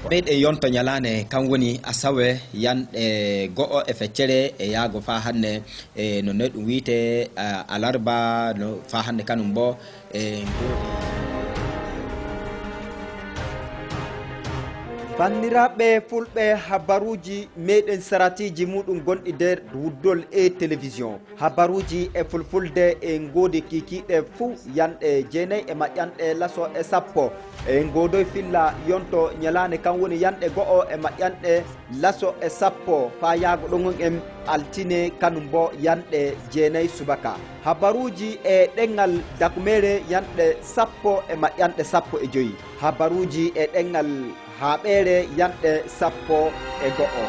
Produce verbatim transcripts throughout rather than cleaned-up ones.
Meɗen yonto ñalaande kan woni asawe yanɗe go'o e feccere e yaago faa hannde, e no noy ɗum wiyte, a, alarba, no faa hannde kanum bo, e ngoodi. Banndiraaɓe fulɓe, habaruuji meɗen saratiiji muɗum gonɗi nder wuddol e télévision. Habaruuji e fulfulde e ngoodi kiikiiɗe fuu yanɗe jeenay e maƴƴanɗe laso e sappo. E ngoodoy filla yonto ñalaande kan woni yanɗe go'o e maƴƴanɗe laso e sappo faa yaago ɗon on en altine kanum bo yanɗe jeenay subaka. Habaruuji e ɗenŋal dakumeere yanɗe sappo e maƴƴanɗe sappo e joy. Habaruuji e ɗenŋal haaɓeere yanɗe sappo e go'o.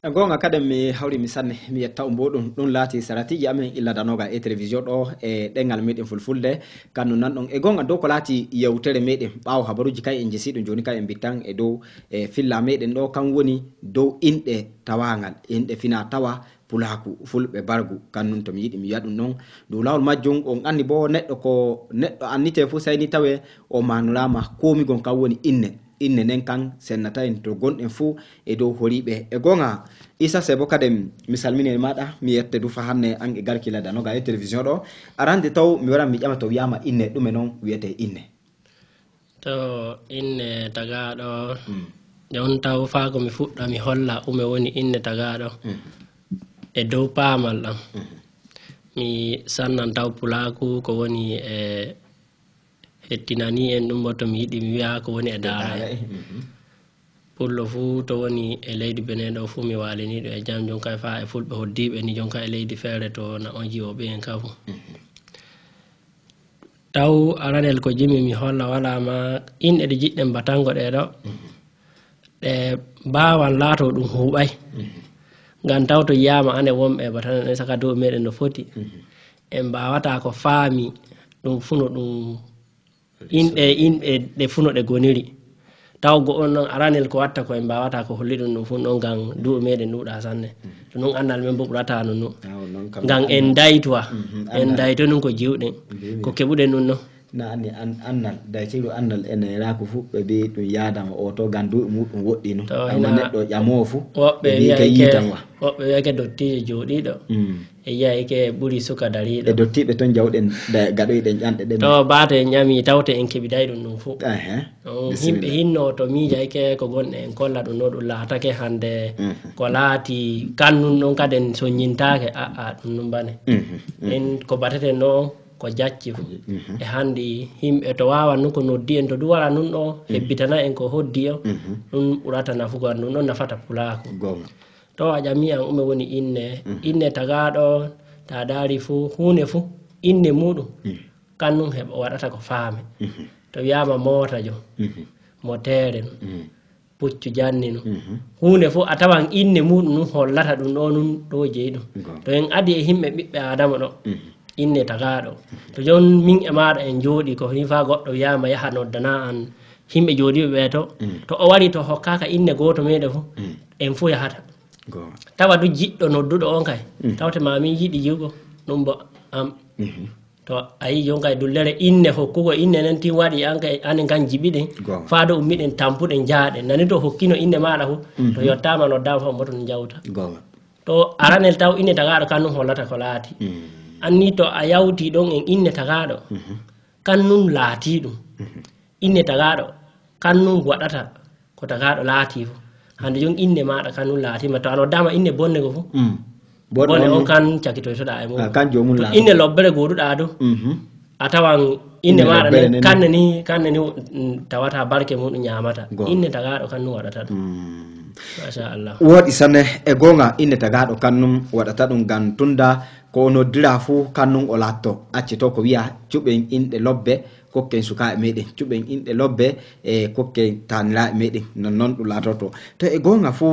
E goonga kaden mi hawri mi sanne, mi yetta on bo ɗum. Ɗum laati saratiiji amen illa danoga e télévision ɗo e ɗenŋal meɗen fulfulde. Kanum nan ɗon e goonga dow ko laati yewtere meɗen ɓaawo habaruuji kay en jesi ɗum jooni kay en bittan e dow e filla meɗen ɗo kan woni dow inɗe tawaangal, inɗe fina tawa pulaaku, fulɓe bargu. Kan nun to mi yiɗi mi wi'a ɗum non. Dow laawol majjum on anndi bo neɗɗo ko neɗɗo annitee fu sey ni tawee o maanulaama komigon kan woni inne. Inne nen kan sennata en to gonɗen fuu e dow horiiɓe. E goonga, Isa Sebo kaden mi salmini e maaɗa, mi yette du fa hannde an e garki ladda no ga e télévision ɗo. Arande taw mi waran mi ƴama to wi'aama inne, ɗume non wi'etee inne? To inne tagaaɗo, Mm. jon taw faa ko mi fuɗɗa mi holla ume woni inne tagaaɗo Mm. e dow paamal ɗam. Mm. Mi sannan taw pulaaku ko woni e hettinanii en ɗum, bo to mi yiɗi mi wi'a ko woni e daara en. Daara en, mhm. Pullo fuu to woni e leydi Benin ɗo fuu mi waalanii ɗum e jam, jon kay faa e fulɓe hoddiiɓe ni, jon kay e leydi feere to na on jiwo ɓe en ka fuu. Mhm. Taw aranel ko jimi mi holla walaa ma inɗe ɗe jiɗɗen batango ɗe ɗo. Mhm. Ɗe mbaawan laato ɗum huuɓay. Mhm. Ngam taw to yiyaama ane wonɓe e batana ɗen saka dow meɗen no foti. Mhm. En mbaawataa ko faami ɗum fuu no ɗum inɗe, inɗe ɗe fuu no ɗe goniri. Taw go on non aranel ko watta ko en mbaawataa ko holli ɗum ɗum fuu non ngam duuɓi meɗen ɗuuɗaa sanne. Mhm. To nun annal men bo ɓurataa no nu. Awo non kam ngam en annal. Daytuwa. Mhm, en annal. Dayto nun ko jiwɗen. Mbimi. Ko keɓuɗen ɗum non. Na anni an-, annal, daytiiru annal ene yera ko fu ɓe mbi ɗum yaadama o to ngam duuɓi muɗum woɗɗi nun. To amma hina neɗɗo ƴamoo fu, woɓɓe ɓe mbi wi'a ke ke, yiitan wa. Woɓɓe wi'a ke dottiijo jooɗiiɗo. Mm. E yi'a ke ɓuri suka dariiɗo. E dottiiɓe ton jawɗen da-, gaɗoyɗen ƴanɗe ɗen. To baate en ƴami tawte en keɓiday ɗum ɗum fu. Ehe. On bisimilla. Yimɓe hinno to miija ke ko gonɗe en kolla ɗum ɗo ɗum laatake hannde. Mhm. Ko laati kan nun ɗon kadi en soññintaake, a, a, ɗum ɗum bane. Mhm, mhm. En ko bateten ɗo ko jacci fu. Mhm. E hannde yimɓe to waawa nun ko noddi en to du wara nun ɗo, mhm, hebbitana en ko hoddi o, mhm, ɗum ɓurata nafugo an, ɗum ɗon nafata pulaaku. Goonga. To a ƴami an ume woni inne, mhm, inne tagaaɗo, ta daari fu, huune fu, inne muɗum, mhm, kan nun heɓa waɗata ko faame. Mhm. To wi'aama moota jo, mhm, moteere nun. Mhm. Puccu janni nun. Mhm. Huunde fof a tawan inne muɗum nun hollata ɗum ɗo nun ɗo jeyi ɗum. Goonga. To en adi e yimɓe ɓiɓɓe Aadama ɗo, mhm, inne tagaaɗo. To jooni min e maaɗa en jooɗii ko nii faa goɗɗo wiyaama yaha noddana an yimɓe jooɗiiɓe ɓe to. Mm. To o wari to hokkaaka inne gooto meɗen fof, mm, en fof yahata. Goonga. Tawa du jiɗɗo nodduɗo on kay, mm, tawte ma min yiɗi jiwgo ɗum bo am. Mhm. To a yii jon kay dullere inne hokkugo inne nen tin waɗi an kay, anen kan jiɓiɗen. Goonga. Faa do ummiɗen tampuɗen jaaɗen. Nani to hokkino inne maaɗa fu, to, mhm, yottaama noddaama fu, mboto no jawta. Goonga. To aranel taw inne tagaaɗo kan nun hollata ko laati. Mm. Anni to a yawti ɗon en inne tagaaɗo, mhm, kan nun laati ɗum. Mhm. Inne tagaaɗo kan nun waɗata ko tagaaɗo laati fu. Hande jon inne maaɗa kan nun laatiima. To a noddaama inne bonne go fu, mm, bonne bonne on on kan cakitoytoɗaa e muɗum. Ah, kan joomum to laatoto. Inne lobbere gooduɗaa du, mhm, a tawan inne, inne maaɗa lobbere nen, nen, kanne ni, kanne ni, mm, tawata barke muɗum ñaamata. Goonga. Inne tagaaɗo kan nun waɗata ɗum. Mm. Machallah. Wooɗi sanne. E goonga, inne tagaaɗo kan nun waɗata ɗum ngam tunda ko o noddira fu kan nun o laatto. Accito ko wi'a cuɓen inɗe lobbe, kokken sukaaɓe meɗen, cuɓen inɗe lobbe, e kokken taaniraaɓe meɗen, non non ɗum laatorto. To e goonga fu,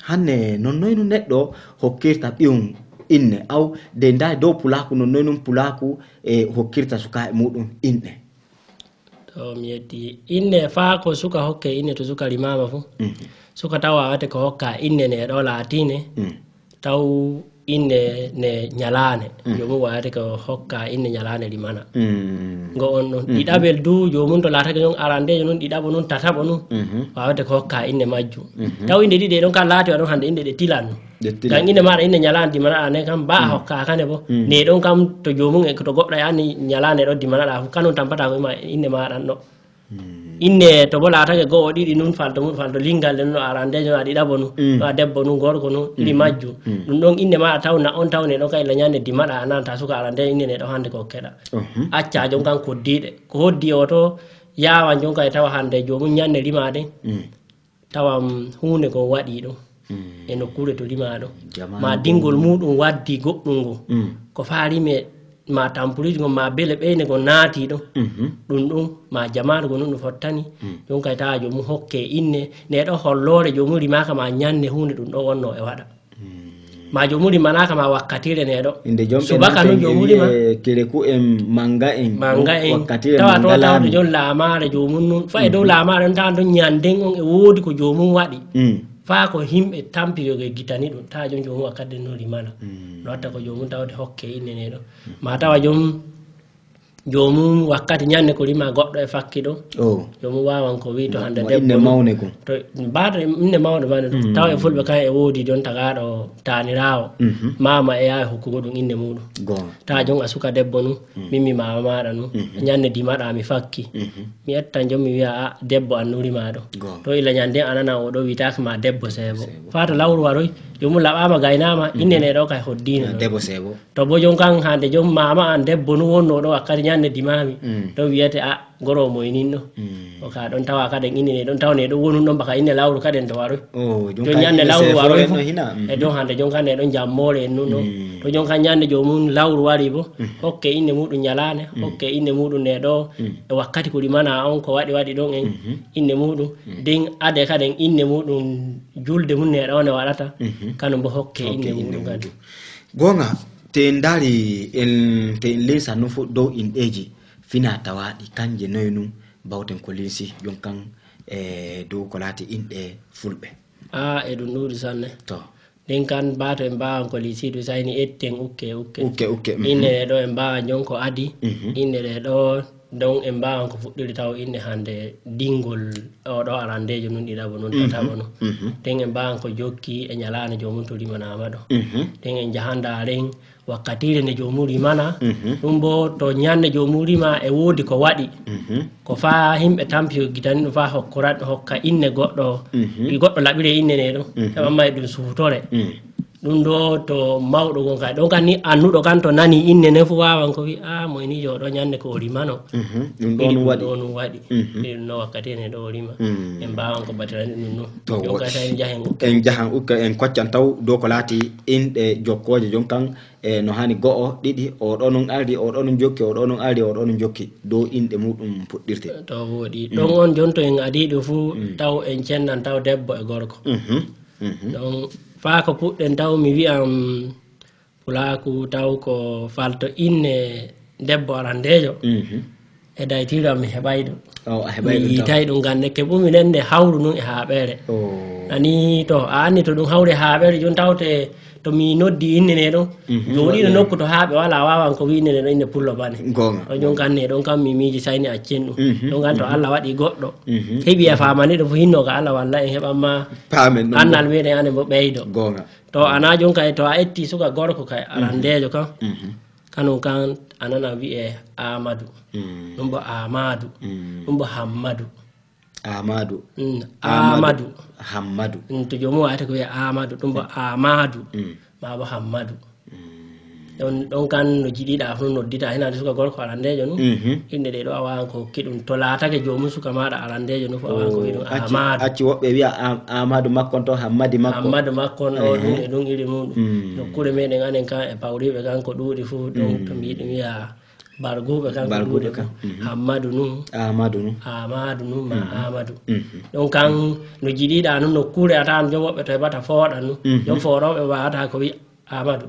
hanne non noy nun neɗɗo hokkirta ɓiyum inne, aw de ndaa dow pulaaku, non noy nun pulaaku e hokkirta sukaaɓe muɗum inne? To mi yetti inne, faa ko suka hokke inne, to suka rimaama fu, mhm, suka taw waawete ko hokka inne ne ɗo laatine, mm, taw innde nde ñalaande, joomum waawete ko hokka innde ñalaande limana. Ngo on ɗon. Ɗiɗaɓel du, joomum to laatake noon arandeejo noon, ɗiɗaɓo noon, tataɓo noon, waawete ko hokka innde majjum. Taw innde ɗiɗi ɗon kam laati wa ɗon hannde innde ɗe tilan no. Ngam innde maaɗa innde ñalaande dimanaɗa nden kam, ba a hokka kane bo. Nde ɗon kam to joomum e to goɗɗo e anni ñalaande ɗo dimanaɗa fof, kanum tampata ko ima innde maaɗa ɗo. Innde to bo laatake go'o ɗiɗi nun falto mum, falto lingal ɗen no arandeejo, no a ɗiɗaɓo nun, no a debbo nun, gorko nun, iri majjum. Ɗum ɗon innde maaɗa taw na on taw ne ɗon kay la ñande dimaɗa a nanta suka arandeejo innde ne ɗo hannde ko keɗa. Acca jon kan koddiiɗe. Ko hoddi o to yaawan jon kay tawa hannde joomum ñande limaade. Tawa huunde kon waɗii ɗo e nokkuure to limaa ɗo. Ma dingol muuɗum waddi goɗɗum ngo. Ko faa rime ma tampuliiji ngon ma bele ɓeyne ngon naatii ɗo. Ɗum ɗum ma jamaanu ngon ɗum fottani. Ɗum kay tawa joomum hokke inne ne ɗo holloore joomum rimaaka ma ñande huunde ɗum ɗo wonno e waɗa. Ma joomum rimanaaka ma wakkatire ne ɗo. Inde jom ɓe subaka non, non joomum rima. Keleku en manga en. Manga en. Wakkatire tawa to tawde jon laamaare joomum nun. Fa e dow laamaare on tawa ɗon ñanden on e woodi ko joomum waɗi. Faa ko himɓe tampi yo ɓe gitani ɗum. Tawa jon joomum wakkati no rimana. No watta ko joomum tawde hokke inne ne ɗo. Ma tawa jon joomum wakkati ñande ko rima goɗɗo e fakki ɗo. Joomum waawan ko wi to hannde debbo inne mawne ko. To baata inne mawne mawne. Tawa e fulɓe kan e woodi jon tagaaɗo taaniraawo. Maama e yaawi hokkugo ɗum inne muuɗum. Tawa jon a suka debbo nu. Min mi maama maaɗa nu. Ñande dimaɗa mi fakki. Mi ettan jon mi wiya a debbo an nu rima ɗo. To ila ñande a nana o ɗo witaaki ma debbo seebo. Faa to lawru waroy joomum laɓaama gaynaama inne ne ɗo kay hoddiino. Debbo seebo. To bo jon kan hande jon maama an debbo nu wonno ɗo wakkati ñande dimami. To wiyete a goro moyninno. O ka ɗon tawa kaden inne ne ɗon tawne ɗon wonun ɗon baka inne lawru kaden to waroy. Jon ñande lawru waroy fo e don hande jon kan ne ɗon jammoore en nun ɗo. To jon kan ñande joomum lawru wari bo hokke inne muɗum ñalane, hokke inne muɗum ne ɗo e wakkati ko rimana on ko waɗi waɗi ɗon en inne muɗum. Den ade kaden inne muɗum julde mum ne ɗo ne waɗata. Kanum bo hokke inne muɗum kadi. Goonga, te en ndaari en, te en leesanno fof dow inɗeeji fina tawaaɗi, kanje noye nun mbawten ko linsi jon kan e dow ko laati inɗe fulɓe? Aa, e ɗum ɗuuɗi sanne. To. Ɗin kan baato en mbaawan ko linsi ɗum sayni etten ukke ukke. Ukke ukke. Inne ɗe ɗo en mbaawan jon ko adi. Inne ɗe ɗo Ɗon en mbaawan ko fuɗɗiri taw inne hande dingol oɗo arandeejo nun ɗiɗaɓo nun tataɓo nun. Den en mbaawan ko jokki e ñalaande joomum to rimanaama ɗo. Den en njaha ndaaren wakkatiire nde joomum rimana. Ɗum bo to ñande joomum rima e woodi ko waɗi. Ko faa himɓe tampi ko gitani ɗum faa hokkorat hokka inne goɗɗo. Goɗɗo laɓire inne ne ɗum. Heɓa may ɗum suutore. Ɗum ɗo to mawɗo gon kay ɗon kan ni annuɗo kan to nani inne ne fu wawan ko wi a moynijo o ɗo ñande ko o rimano. Ɗum ɗo ɗum waɗi. Ɗum waɗi. Ɗum no wakkati ne ɗo o rima. En mbawan ko batirani ɗum no. To jon kay tawi jahen ukke. En jahan ukke en koccan taw dow ko laati inɗe jokkooje jon kan e no hani go'o ɗiɗi o ɗo nun ardi o ɗo nun jokki o ɗo nun ardi o ɗo nun jokki dow inɗe muɗum puɗɗirte. To woɗi ɗon on jon to en adi ɗo fu taw en cennan taw debbo e gorko. Donc faa ko puɗɗen taw mi wi'an pulaaku taw ko falto inne debbo arandeejo. E daytiiru am mi heɓay ɗum. Mi yiitay ɗum gannde ke ɓumi nen nde hawru nun e haaɓeere. Ani to a anni to ɗum hawri e haaɓeere joni tawte to mi noddi inne ne ɗon jooɗiino nokku to haaɓe wala wawan ko wi inne ne ɗon inne pullo bane. Ɗo joni kan ne ɗon kam mi miiji sayni accen ɗum. Ɗon kan to Allah waɗi goɗɗo heɓi e famani ɗo fo hinno ka Allah walla en heɓan ma annal meɗen ane mbo ɓeydo. To ana jon kay to a etti suka gorko kay arandeejo kan kanum kan a nana wi'e Amadu. Ɗum bo Amadu. Ɗum bo Hammadu. Amadu. Amadu. Hammadu. To joomum wata ko wi'e Amadu ɗum bo Amadu. Ma bo Hammadu. Ɗon ɗon kan no jiɗiɗa fof noddita hina de suka gorko arandeejo nun. Inɗe ɗe ɗo a wawan ko hokki ɗum to laatake joomum suka maɗa arandeejo nun fof a wawan ko wi ɗum Amadu. Acci woɓɓe wi'a Amadu makkon to Hammadi makkon. Hammadu makkon ɗo ɗum e ɗum iri muɗum. Nokkure meɗen anen kan e pawriɓe kan ko ɗuuɗi fof ɗum to mbiɗum wi'a barguɓe kan ko ɗuuɗi fof. Hammadu nun. Amadu nun. Amadu nun ma Amadu. Ɗon kan no jiɗiɗa nun nokkure a tawan jom woɓɓe to heɓata fooɗa nun. Jom fooɗoɓe wawata ko wi Amadu.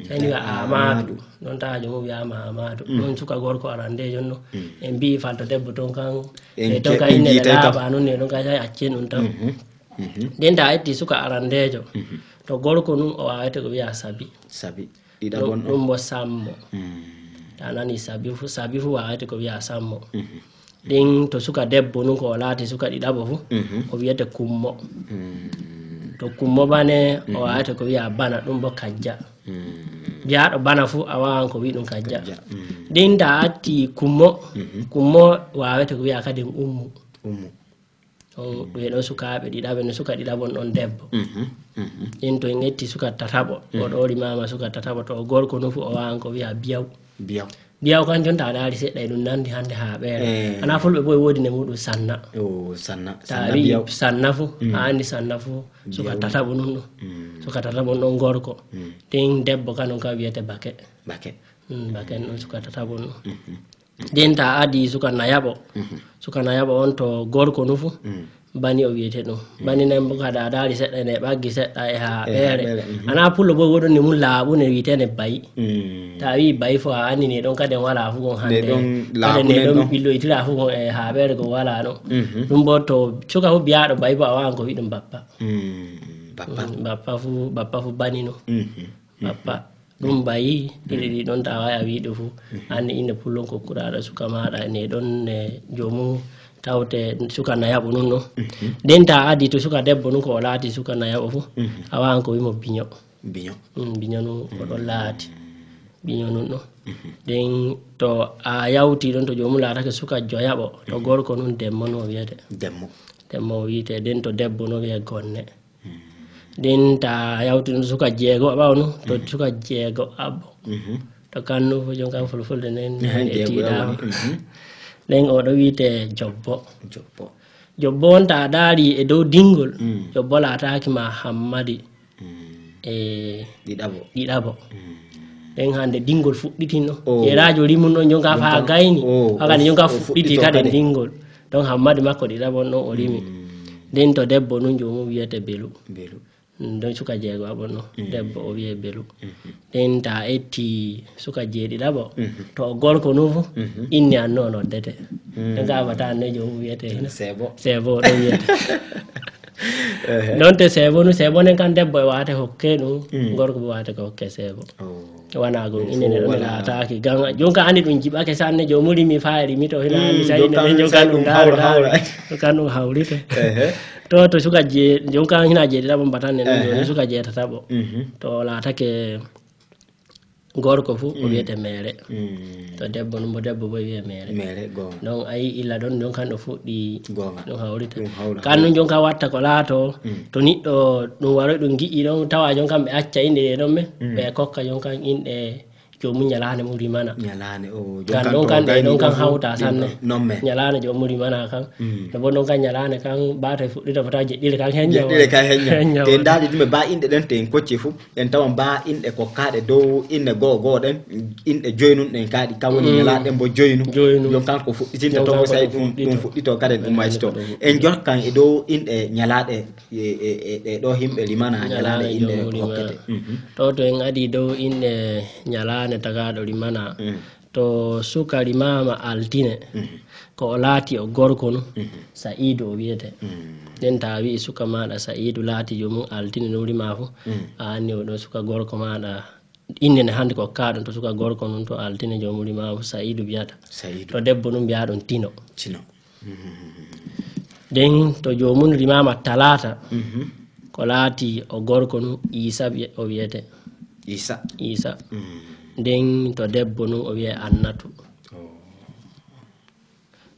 Sani wi'a Amadu. Ɗon tawa joomum wi'ama Amadu. Ɗon suka gorko arandeejo no. En mbi'i falto debbo ton kan. E ton kan inne ne laaɓa non ne ɗon kan sai accen ɗum tan. Nden ta etti suka arandeejo. To gorko nun o waawete ko wiya sabi. Sabi. Ɗiɗaɓon ɗum ɗon? Ɗum bo sammo. Mm. Ta nani sabi fu, sabi fu waawete ko wiya sammo. Mhm. Ɗin to suka debbo nun ko o laati suka ɗiɗaɓo fu, mhm, o wiyete kummo. Mm. To kummo bane, o, mhm, waawete ko wiya bana, ɗum bo kajja. Mm. Biyaaɗo bana fu a waawan ko wi ɗum kajja. Kajja. Mm. Ɗin ta atti kummo, mhm, kummo waawete ko wiya kadi ummu. Ummu. On ɓe ɗon sukaaɓe ɗiɗaɓe, no suka ɗiɗaɓon ɗon debbo. Mhm, mhm. Ɗin to en ƴetti suka tataɓo, o, mhm, ɗo rimama suka tataɓo, to o gorko nu fu o waawan ko wiya biyaw. Biyaw. Biyaw kan jonta a daari seɗɗa e ɗum nandi hande haa ɓeere. Eh. Ana fulɓe bo e woodi ne muɗum sanna. O sanna. Ta sanna wi biyaw. Sanna fu, mm, a andi sanna fu, suka, biyaw, tataɓo nun ɗum. Mm. Suka tataɓo ɗon gorko. Mm. Ɗin debbo kan on kan wiyete bake. Bake. Mm, bake ɗum suka tataɓo nun. Mhm. Den ta adi suka nayaɓo. Mhm. Suka nayaɓo on to gorko nu fu. Mm. Bani o wiyete ɗum. Mm. Bani nen bo kada a daari seɗɗa ne ɓaggi seɗɗa e haa, e haa ɓeere. Ɓeere, mhm. Ana pullo bo woɗon ne mum laaɓu ne wiyete ne bayi. Mm. Ta wi bayi fo a andi ne ɗon kaden wala fu gon hande. Ne ɗon kaden laaɓu ne nen ɗon ɗon. Ɓilloytira fu gon e haa ɓeere gon wala no. Mhm. Ɗum bo to suka fu biyaaɗo bayi bo a wawan ko wi ɗum bappa. Mm. Bappa. Mm, bappa fu, bappa fu bani no. Mhm. Bappa. Ɗum bayi, ɗiɗi ɗi ɗon tawa a wiɗo fu. Mhm. Anni inde pullon ko kuraɗo suka maɗa ne ɗon ne jomu tawte suka nayaɓo nun no. Mhm. Den ta adi to suka debbo nun ko o laati suka nayaɓo fu. Mhm. A wawan ko wimo biño. Biño. Mm, biño nun ko ɗon laati. Biño nun no. Mhm. Den to a yawti ɗon to jomu laatake suka joyaɓo, to, mhm, gorko nun demmo no wiyete. Demmo. Demmo wiyete, den to debbo no wiye gonne. Den ta yawti ɗum suka jeego ɓaw nu, to, mhm, suka jeego abbo. Mhm. To kannu fo jon kan fulfulde nden. Ehe, e jeego tiiɗa abbo. Mhm. Nden o ɗo wiyete jobbo. Jobbo. Jobbo on ta daari e dow dingol. Mm. Jobbo laataaki ma hammadi. Mm. E ɗiɗaɓo. Ɗiɗaɓo. Mm. Nden hande dingol fuɗɗitino. Oh. Yeraajo rimun ɗon jonka faa gayni. Oh, hagani jonka fuɗɗiti kade dingol. Ɗon hammadi makko ɗiɗaɓo on ɗon o rimi. Mm. Nden to debbo nun joomum wiyete belu. Belu. Mm, ɗon suka jeego aɓo no. Mm. Debbo o wiye belu. Mhm. Nden ta etti suka jeeɗiɗaɓo. Mhm. To o gorko nun fu, mhm, inni an no noddete. Mm. Ɗon ka abata an ne joomum wiyete hino. Seebo. Seebo ɗon wiyete. Ehe. Ɗon te seebo nu, seebo nen kan debbo e waate hokke ɗum, mm, gorko bo waate ko hokke seebo. Oh. Wana gon inde ne ɗon laataaki. Gan, jon ka andi ɗum jiɓake sanne, joomum rimi faa e rimi to hina andi sai jon ka ɗum hawra, hawra. Kan ɗum hawrite. Ehe. To, to suka je, jon ka hina jeeɗiɗaɓo mbatan ne ɗum, ehe, joni suka jeetataɓo. Mhm. To laatake gorko fu, o, mm, wiyete meere. Mm. To debbo nun bo, debbo bo wiye meere. Meere, goonga. Ɗon ayi illa ɗon, ɗon kan ɗo fuɗɗi. Goonga. Ɗum hawrita. Ɗum hawra, kan nun jon ka watta ko laato, mm, to niɗɗo ɗum waroy ɗum giƴi ɗon, tawa jon kan ɓe acca inɗe ɗe ɗon men, mm, ɓe kokka jon kan inɗe joomum ñalaande mum rimana. Ñalaande, o, jon kan ɗon kan ɗe ɗon kan hawta sanne. Ɗon men. Ñalaande joomum rimana kan. Mm. No bo ɗon kan ñalaande kan, baata fuɗɗita fota jeɗɗire kan heñña. Jeɗɗire kan heñña. Heñña. Te ndaali ɗum e ba inɗe ɗen te en kocci fu. En tawan ba inɗe kokkaaɗe dow inɗe goo goo ɗen, inɗe joynun ɗen kaaɗi, kan woni, mm, ñalaaɗe ɗen bo joynu. Joynu. Jon kan ko fuɗɗitinta to, sai ɗum, ɗum fuɗɗito kadi ɗum maytito. En jokkan e dow inɗe ñalaaɗe, e, e, e, ɗe ɗo himɓe limana ñalaaɗe inɗe ko hokkete. Mhm. To, to en adi dow inɗe ñalaande tagaaɗo limana. Mm. To suka rimaama altine, mhm, ko o laati o gorko nun, mhm, Sa'iidu o wiyete. Mm. Nden ta wi'i suka maaɗa Sa'iidu laati joomum altine nun rima fu, mm, a anni o ɗo suka gorko maaɗa, innde nde hande ko kaaɗon to suka gorko nun to altine joomum rima fu Sa'iidu biyata. Sa'iidu. To debbo nun biyaɗum Tino. Tino. Nden to joomum rimaama talaata, mhm, ko laati o gorko nun Iisa wiye-, o wiyete. Iisa. Iisa. Mm. Nden to debbo nun o wiye Annatu. Oh.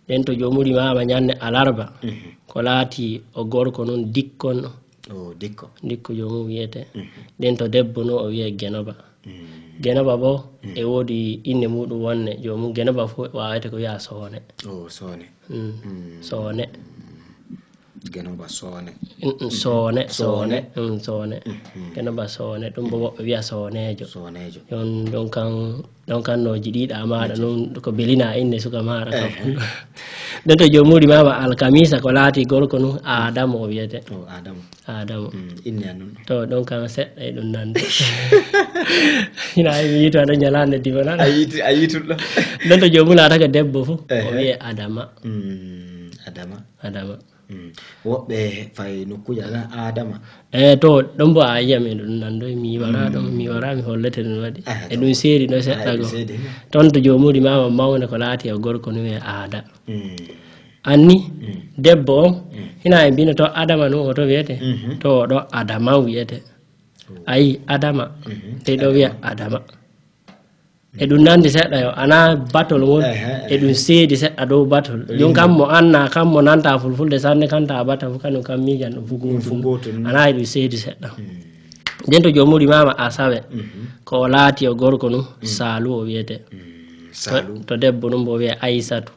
Nden to joomum rimaama ñande alarba, mhm, ko laati o gorko nun Dikko no. Oh, Dikko. Dikko joomum wiyete. Mhm. Nden to debbo nun o wiye Genoba. Mm. Genoba bo, mm, e woodi inne muɗum wonne, joomum Genoba fu waawete ko wiya Soone. Oh, Soone. Mm. Mm. Soone. Genoba Soone. Mm, mm, Soone, Soone. Soone. Mm, Soone. Mm, mm. Genoba Soone. Ɗum bo woɓɓe wiya Sooneejo. Sooneejo. Ɗon, ɗon kan, ɗon kan no jiɗiɗa maaɗa, ejo, nun ko belina inne suka maaɗa kan. Ehe. Nden to joomum rimaama alkamiisa ko laati gorko nun, Aadamu o wiyete. Oh, Aadamu. Aadamu. Mm, inne an nun. To, ɗon kan seɗɗa e ɗum nande. Ina mi yiito aɗa ñalaande diwana. A yiiti, a yiiturɗo. Nden to joomum laatake debbo fu, o, ehe, wiye Adama. Mm, Adama. Adama. Mm. Woɓɓe fay nokkuuje aɗa Adama. E to ɗon bo a yiya min ɗum nandoy mi wara ɗon mi wara mi hollete ɗum waɗi. Ah, e to. Ɗum seedi ɗo seɗɗa go. Seedi. Ton to joomum rimama mawne ko laati e gorko no wiye aada. Mm. Anni debbo on hina e mbino to Adama no o to wiyete. Mhm. To o ɗo Adama wiyete. Ayi Adama. Mhm. Te ɗo wiya Adama. E ɗum nandi seɗɗa yo ana batol ngol. Ehe, e ɗum seedi seɗɗa dow batol. Jon kam mo anna kam mo nanta fulfulde sanne kanta a bata fu kanum kam miijan ɗum fu gootum. Ana e ɗum seedi seɗɗa. Nden to joomum rimama asawe ko o laati o gorko nu saalu o wiyete. Saalu. To debbo num bo wiye aysatu.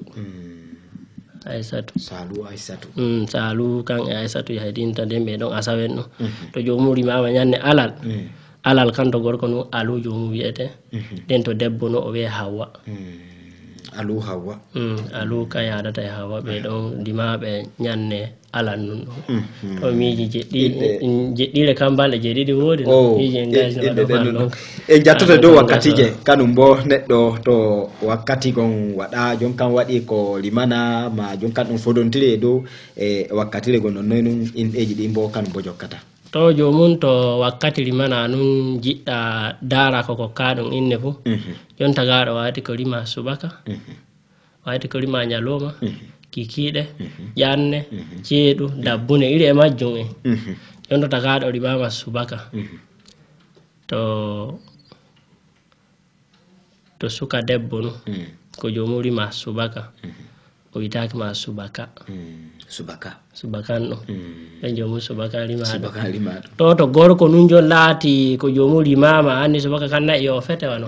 Aysatu. Saalu aysatu. Mm, saalu kan e aysatu yahay ɗin ta nden ɓe ɗon asawen ɗum. To joomum rimama ñande alal. Alal kan to gorko nu alu joomum wiyete. Nden to debbo nu o wiye hawwa. Alu hawwa. Mm, alu kan yaadata e hawwa ɓe ɗon dimaɓe ñande alal nun ɗum. To miiji jeɗɗi jeɗɗire kan balɗe jeeɗiɗi woodi no miiji en gasno ɗo ɗon. En jattoto dow wakkatiije kanum bo neɗɗo to wakkati gon waɗa jon kan waɗi ko rimana ma jon kan ɗum fodontiri e dow e wakkatire gon nonnoy nun inɗeeji ɗin bo kanum bo jokkata. To joomum to wakkati rimana nun jiɗɗa daara ko kokka ɗum inne fu. Jon tagaaɗo waati ko rima subaka. Waati ko rima ñalowma kikiiɗe ƴanne ceeɗu dabbune iri e majjum en. Jon to tagaaɗo rimama subaka. To to suka debbo nu ko joomum rima subaka. O witaaki ma subaka. Subaka. Subakan ɗum ɓe joomum subaka rima ɗum. To to gorko nun jon laati ko joomum rimama anni subaka kan na'i yo fete wano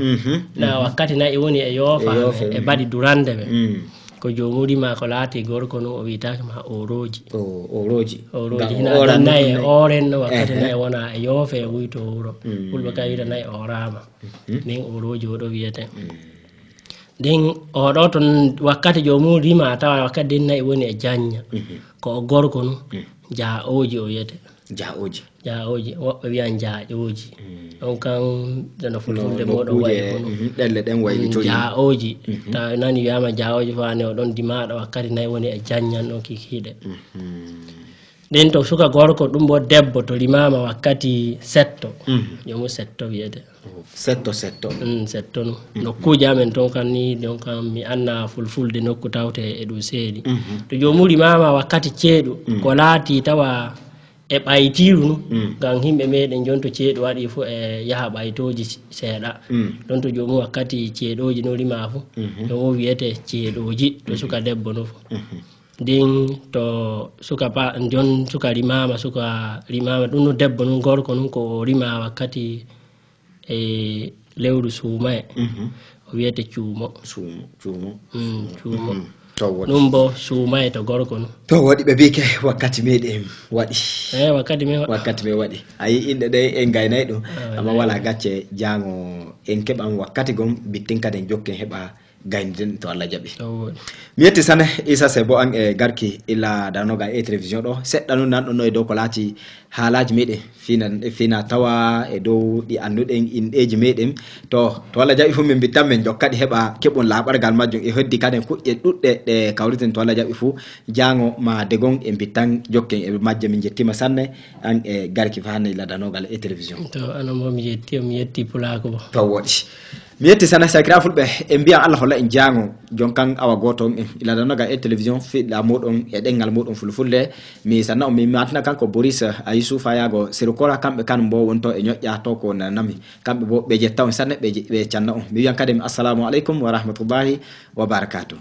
na wakkati na'i woni e yoofa e baɗi durande ɓe. Ko joomum rima ko laati gorko nun o witaaki ma orooji. Orooji hina na'i e oren no wakkati na'i wona e yoofe e wuyto wuro. Fulɓe kay wita na'i orama. Min orooji oɗo wiyete. Nden oɗo ton wakkati joomum rima tawa wakkati den na'i woni e janña. Ko o gorko nu jaaooji o wiyete. Jaaooji. Jaaooji woɓɓe wiyan jaaƴooji. Ɗon kan dano fulfulde moɗon wayi kono ɗelle ɗen waylitoyi jaaooji. Tawa nani wiyama jaaooji fo ane o ɗon dimaɗo wakkati nayi woni e janñan ɗon kikiɗe. Nden to suka gorko ɗum bo debbo to rimama wakkati setto. Jomu setto wiyete. Setto setto. Mm, setto no nokkuji amen ton kan ni ɗon kan mi anna fulfulde nokku tawte e ɗum seedi. To jomu rimama wakkati ceeɗu ko laati tawa e ɓaytiiru nu ngam yimɓe meɗen jon to ceeɗu waɗi fu e yaha ɓaytooji seeɗa. Ɗon to joomum wakkati ceeɗooji no rima fu joomum wiyete ceeɗooji to suka debbo no fu. Ndin to suka pa jon suka rimama suka rimama ɗum no debbo nun gorko nun ko o rima wakkati e lewru suumaye o wiyete cuumo. Cuumo cuumo. Mm, cuumo. To woɗi ɗum bo suumaye to gorko no. To woɗi ɓe mbike wakkati meɗen waɗi. E wakkati me waɗi. Wakkati me waɗi ayi inɗe ɗe en gaynay ɗum. Amma wala gacce jango en keɓan wakkati gon bittin kaden jokken heɓa gaynden to Allah jaɓi. Mi yetti sane isa sebo an e garki illa danoga e télévision ɗo seɗɗa nun nanɗo no e dow ko laati haalaji meɗen fina fina tawa e dow ɗi annduɗen inɗeeji meɗen. To to walla jaɓi fof min mbittan min jokkaɗi heɓa keɓon laaɓargal majjum e heddi kaden kuƴƴe ɗuɗɗe ɗe kawriten to walla jaɓi fof. Jaango ma degon e mbittan jokken e majje min njettima sanne. An e garki fa hannde ladanogal e télévision. To anon bo mi yetti mi yetti pulako bo. To woɗi. Mi yetti sana sakira fulɓe en mbiyan allah holla en jaango jonkan awa goto on en iladanogal e télévision fiɗɗa muɗum e ɗengal muɗum fulfulde. Mi sanna on mi matina kanko boris a yusufa yago sirkora kamɓe kan mbo wonto e ñoƴƴa to ko nanami. Kamɓe bo ɓe jetta on sanne ɓe canna on mi wiyan kadi mi assalamu aleykum wa rahmatullahi wa barakatuh.